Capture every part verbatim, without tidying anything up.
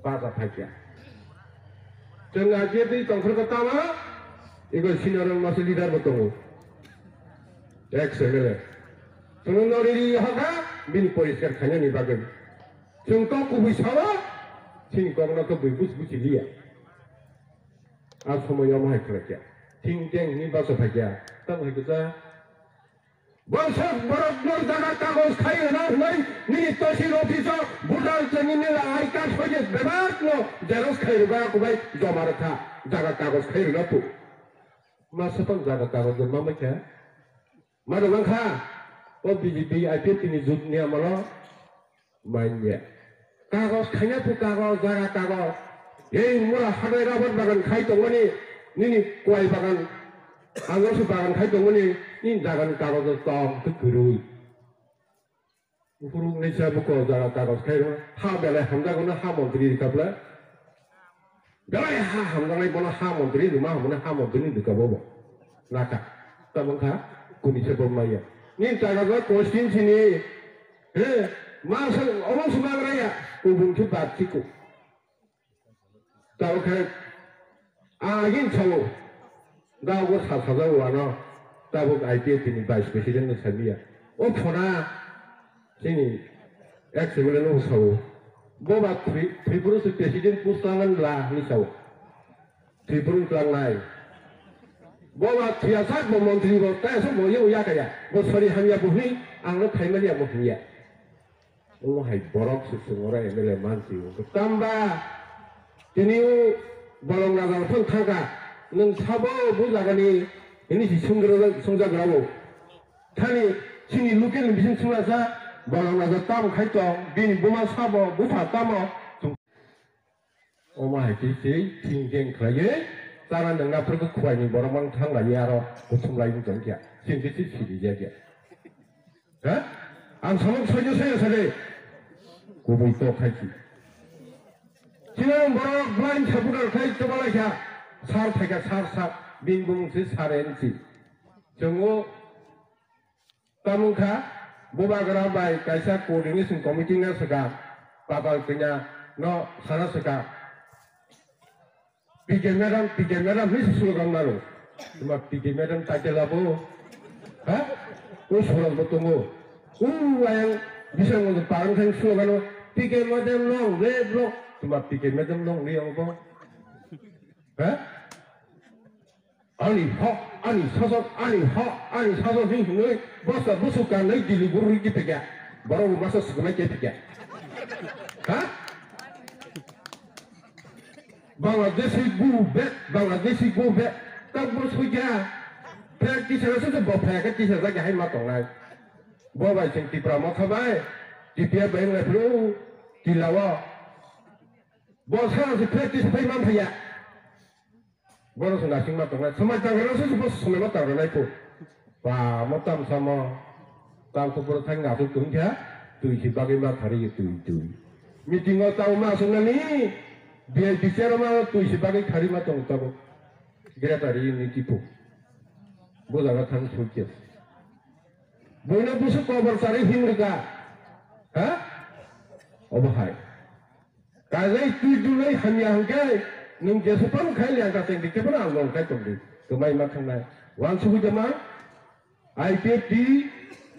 Basa phaikya. Chwng ajiyatwi tongphuru ko tama, ego senior masa leader bo tongo. Ex M L A. Chwngno nori hoka, bini poriskar khainani bagwi. Chwng kok kubui sawa, chini kokno khe bui buj buji liya. A somoy omo hai khlai kya. Think tank ni basa phaikya. Tamo hai kisa. Bwswk borokno jaga kagoj khai rwna hwnwi nini tahsil office-o voter chini nila I card hoye bebak no xerox khai rwba kubai joma rwkha jaga kagoj khai rwna tu. Ma swpang jaga kagoj ma mai kha. Ma rwbang kha. O B J P I P F T ni jut ni amalo. Manya. Kagos khaina phu kagos, jaga kagos. Ei mura habai rabar bagan khai tongmani, nini kwai bagan, angos bagan khai tongmani, nini jagani kagos tong twi kwrwi. Uphuru naisa buko jaga kagos khai rw, ha belai hamjago na ha montri rikha bwle. Belai ha hamjaknai bono ha montri rwma hamjaknai ha montri ni bwkha bobo. Naka. Tamo wngkha kuni se bo maya. Nini jaga bo constituency ni, he, ma se omo se magra ya. Kubun khe bad chiko. Tamo khe agin sawo. Gaogo sa sajao ano. Tabuk I P F T ni vice president no sabiya. O phona chini ex M L A no sao. Bo ba Tri-, Tripura se president post langan la ni sao. Tripura ni tlangnai. Bo ba thiya sak bo montri bo ta so bo yo ya kaya. Bo sori hamya bo hi ang no thaimani ya bo hiya. Omo hai borok se chwng oro M L A mansi o. Tamba tini o bolong raja phang thangka. Nwng sabo bo jagani hini si sunggra sungjagra bo. Thani chini local ni bising sungasa bolong raja tam khai tong bini buma sabo bupha tamo. Omo hai khe se thing theng khlaiwi chara nwngna phwrwngkhe khwlaini borok mang thang lai aro kuthum lai wng tong khe sing khe se siri ya khe. Ha? Ang samung soijo soijo sade. Kubui to khai si. Chini borok blind supporter khai choba lai kha. Sar thai kha sar sar. Bini bumung se sar N C. Chwngo Tamung kha, Bubagra bai kaisa coordination committee no swkang, Patal Kanya no sana swkang. P K madam, P K madam hinwi slogan mano. Tuma P K madam title abo, ha? O slogan bo tongo. O ayang bising mo parang thang slogan o, P K madam long live long. Tuma P K madam long live abo. Ha? Ani hok, ani sasok, ani hok, ani sasok hin hinwi bwsa bwswk kanwi dili guru rwgwi phaikha. Borok bo masa swkwnai khe phaikha. Ha? Bangladeshi go back, Bangladeshi go back. Tak bo sugya. Phek tisara se bo phek tisara jagwi hai ma tongnai. Bo bai chwng Tipra Motha bai, T P F bai wngwi phuru, Tilao. Bo sara se phek tis phai man phaiya. Bono se nasing ma tongnai, swmai tangrano se bo swmai ma tangranai po. Ba, mo tam samo, tam ko pura thang asuk tong kha, twi si bagwi ma thari twi twi. Meeting o tamo ma asuk nani, V I P chair ma twi si bagwi thari ma tong tamo. Greater Unity po. Bo jaga thang sukya. Boino busu kobor chari himrika. Ha? Obo hai. Kajai twi dulai hamya hwnkhe nwng jesu phano khai liya, ang kacheng dikhe phano ang long khai tongdi. Kwmai ma thangnai. Wansugwi jama I P F T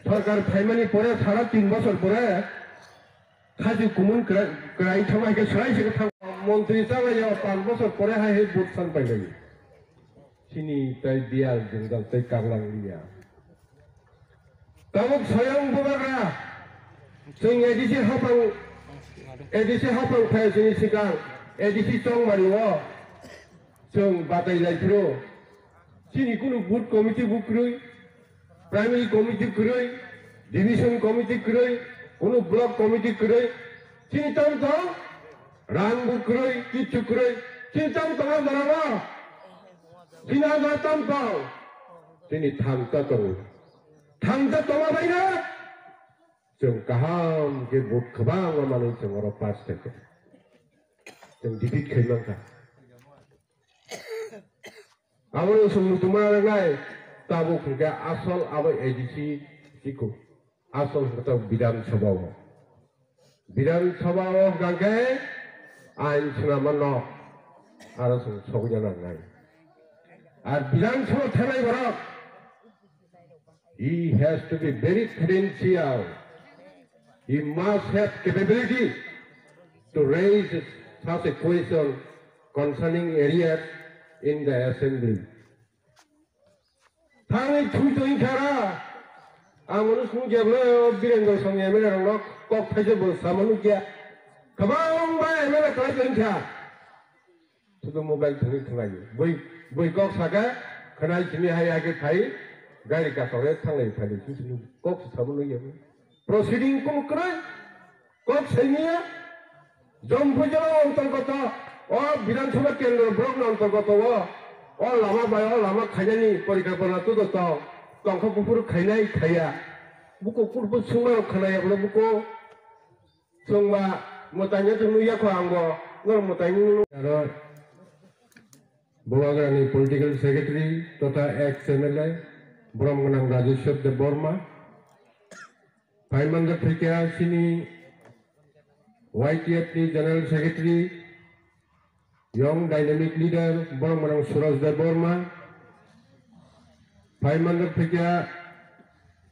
sorkar phaimani pore sara tin bosor pore khaju kumun kwrai, kwrai thangma hai khe swrai se thang. Montri chalaiya panch bosor pore hai hai vote san pailai. Chini tai biyal jwngjal tai karlang liya. Tabuk soyang bubagra, chwng A D C hapang, A D C hapang phai chini sikang, A D C chongmani o chwng batai lai phuru. Chini kunu booth committee bo kwrwi, primary committee kwrwi, division committee kwrwi, kunu block committee kwrwi. Chini tamo tong, rang bo kwrwi, kichu kwrwi. Chini tamo tong o jora o. Chini o jora tamo tong. Chini thangta tongo. Thangta tongma bai no chwng kaham khe vote kwbangma manwi chwng oro pass khaikha. Chwng defeat khai mankha. Aboni chwng muchungma nangnai tabuk hwnkhe asol abo A D C chikon. Asol hwnkhe tabuk Bidhan Sabha o. Bidhan Sabha o hwnkhe ain swnamano aro chwng sokya nangnai. Ar Bidhan Sabha thanai borok, he has to be very credential. He must have capability to raise such a question concerning areas in the assembly. Thangwi thui tongwi kha ra. Ang mano sung jeblo Birendra Song M L A rokno kok thaisa bo sama nukya. Kwbangma M L A kwlai tongwi kha. Sudu mobile thangwi thanglaio. Bui, bui kok saka, khwnai simi hai age phai, gari kasore thanglai phai. Sini kok sama nukya. Proceeding kum kwrwi. Kok saimia, Jompui jora antargoto, o Bidhan Sabha kendro block ni antargoto o, o lama bai o lama khainani porikalpona tudo tong, tongkha buphuru khainai khaiya. Buko kurbo sungma rok khanaya bolo buko sungma mwtaino to nuya kho angbo, nor mwtaino. Aro Bubagrani political secretary totha ex M L A, borom gwnang Rajeshwar Debbarma. Phai manjak phaikha chini Y T F ni General Secretary, Young Dynamic Leader, borom gwnang Suraj Debbarma. Phai manjak phaikha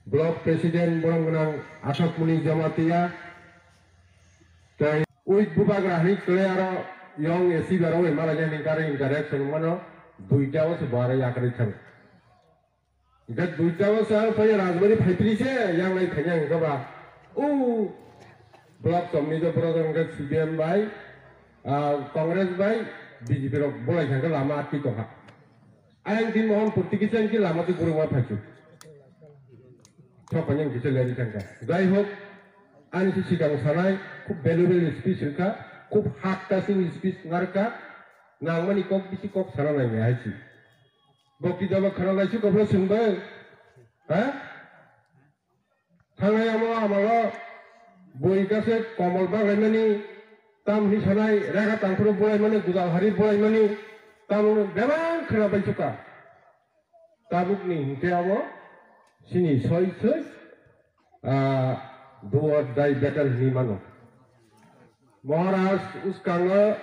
Block President, borom gwnang Athakmuni Jamatia. Tei with Bubagra hai kwlai aro Young Achiever rok bai malai jani gari interaction mano duita o se bara yakarwi thang. Hingke duita o sa phai Rajbari phaipri se yang lai thanya hingke ba. O block committee borok hingke C P M bai, ah, Congress bai, B J P rok bolai thangke lama atwi tongkha. Ayang di mohon purti kisa hingke lama twi gurung ma phaisu. Sok phai yang kisa leri thangka. Jai hok, ani si sikang sanai, khub valuable speech hingka, khub heart touching speech ngarka, nangmani kok bisi kok sana nai hai si. Bokti jaba khana lai si kobro sungbai. Ha? Thangnai amo amalo bui kase komol baglaimani, tam hi sanai rega tangphuru bulaimani, gudal hari bulaimani, tam bebak khwna bai suka. Tabukni hinkhe abo chini soi soi, ah, do or die battle hinwi mano. Maharaj uskango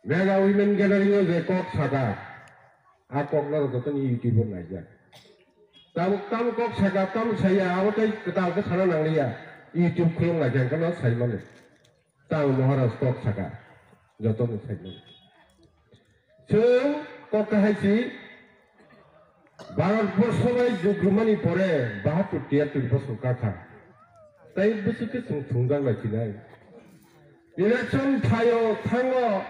Mega Women Gathering o je kok saka, a kok norok jotono YouTube o naijak. Tabuk tam kok saka, tam saya, abo tei kwtal khe sana nangliya. YouTube khulung naikha hwnkhe no sai mano. Tamo Maharaj kok saka, jotono sai mano. Chwng kok kahai si, Bharat borsho bai jugrumani pore bahatur tiyattur bosor kakha. Tai bwswk khe chwng thwngjak lai sinai. Election phaio thango,